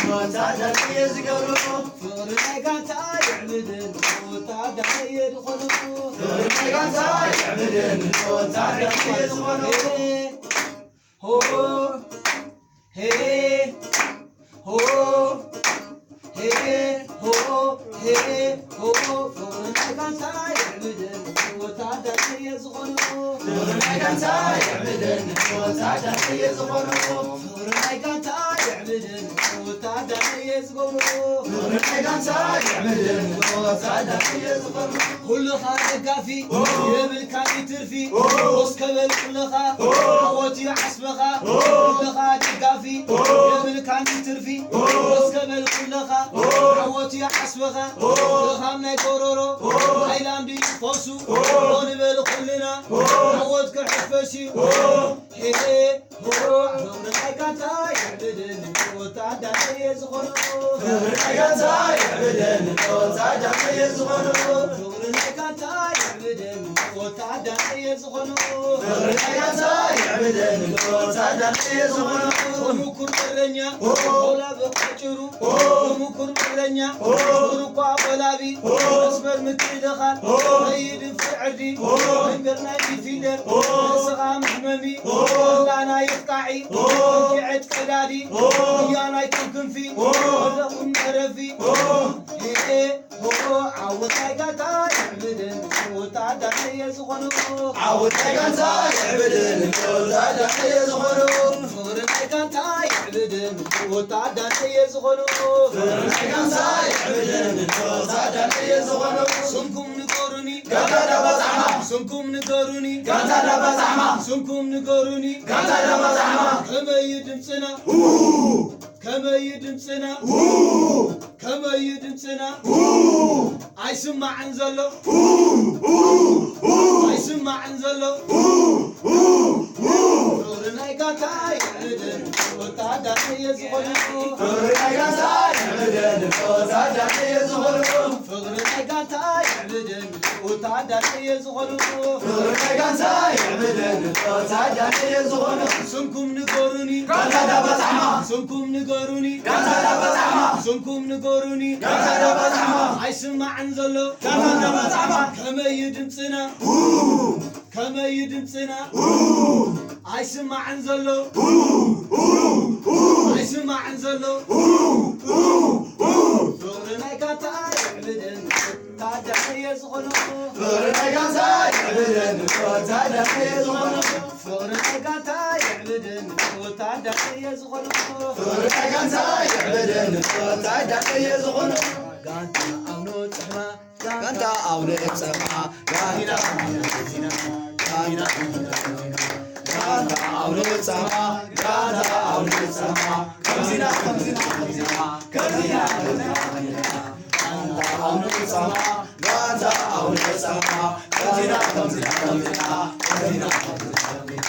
ወታደር እየ ዝገብሮ። ፍቕሪ ናይ ጋንታ ይዕብድን ወታደር እየ ዝኾኖ። ፍቕሪ ናይ ጋንታ ይዕብድን ወታደር እየ ዝኾኖ። ሆ ሄ ሆ ሄ ሆ ሄ ሆ። ፍቕሪ ናይ ጋንታ ይዕብድን ወታደር እየ ዝኾኖ። ፍቕሪ ናይ ጋንታ ይዕብድን ወታደር እየ ዝኾኖ። ፍቕሪ ናይ ጋንታ ይዕብድን ወታደር እየ ዝገብሮ። ፍቕሪ ናይ ጋንታ ይዕብድን ወታደር እየ ዝገብሮ። ኩልኻ ደጋፊ የብልካን ትርፊ። እስከ በል ኩልኻ ዓወት እዩ ዓስብኻ። ኩልኻ ደጋፊ የብልካን ትርፊ። እስከ በል ኩልኻ ዓወት እዩ ዓስብኻ። ድኻም ናይ ጎረሮ ሃይላንድ እዩ ፈሱ። ንበል ኩልና ዓወት ክሕፈስ እዩ። ሄ ሆ። ፍቕሪ ናይ ጋንታ ይዕብድን ወታደር እየ ዝኾኖ። ፍቕሪ ናይ ጋንታ ይዕብድን ወታደር እየ ዝኾኖ። ፍቕሪ ናይ ጋንታ ይዕብድን ወታደር እየ ዝኾኖ። ፍቕሪ ናይ ጋንታ ይዕብድን ወታደር እየ ዝኾኖ። ምኩር በረኛ ኦላ ብቃጭሩ ምኩር በረኛ ሩኳ በላቢ መስመር ምክልኻል ከይድፍር ዕርዲ መንገድ ናይ ሚድፊልደር ንስኻ መሕመሚ ላና የጥቃዒ ኪዐት ቀዳዲ እያ ናይቶም ክንፊ ለኹም መረፊ ሄ ሆ ዓወት ናይ ጋንታ ይዕብድን ወታደር እየ ዝኾኑ። ዓወት ናይ ጋንታ ይዕብድን ወታደር እየ ዝኾኑ። ፍቕሪ ናይ ጋንታ ይዕብድን ወታደር እየ ዝኾኑ። ፍቕሪ ናይ ጋንታ ይዕብድን ወታደር እየ ዝኾኑ። ስምኩም ንገሩኒ ጋንታ ዳባጻሕማ። ስምኩም ንገሩኒ ጋንታ ዳባጻሕማ። ስምኩም ንገሩኒ ጋንታ ዳባጻሕማ። ከመይ እዩ ድምፅና? ከመይ እዩ ድምፅና? ከመይ እዩ ድምፅና? ኣይስማዕን ዘሎ። ኣይስማዕን ዘሎ። ፍቕሪ ናይ ጋንታ ይዕብድን ወታደር እየ ዝኾኑ። ፍቕሪ ናይ ጋንታ ይዕብድን ወታደር እየ ዝኾኑ። ፍቕሪ ናይ ጋንታ ይዕብድን ወታደር እየ ዝኾኑ። ፍቕሪ ናይ ጋንታ ይዕብድን ወታደር እየ ዝኾኑ። ስምኩም ንገሩኒ ጋንታ ዳባጻሕማ። ስምኩም ንገሩኒ ጋንታ ዳባጻሕማ። ስምኩም ንገሩኒ ጋንታ ዳባጻሕማ። ኣይስማዕን ዘሎ ጋንታ ዳባጻሕማ። ከመይ እዩ ድምፅና? ከመይ እዩ ድምፅና? ኣይስማዕን ዘሎ። ኣይስማዕን ዘሎ። ፍቕሪ ናይ ጋንታ ይዕብድን ወታደር እየ ዝኾኑ። ፍቕሪ ናይ ጋንታ ይዕብድን ወታደር እየ ዝኾኑ። ፍቕሪ ናይ ጋንታ ይዕብድን ወታደር እየ ዝኾኑ። ፍቕሪ ናይ ጋንታ ይዕብድን ወታደር እየ ዝኾኑ። ጋንታ ኣምኖ ጽሕማ ጋንታ ኣውነ ጸማ ጋንታ ጋንታ ኣውነ ጸማ ጋንታ ኣውነ ጸማ ከምዚና ከምዚና ከምዚና ከምዚና ከምዚና ጋንታ ኣውነ ጸማ ጋንታ ኣውነ ጸማ ከምዚና ከምዚና ከምዚና ከምዚና ከምዚና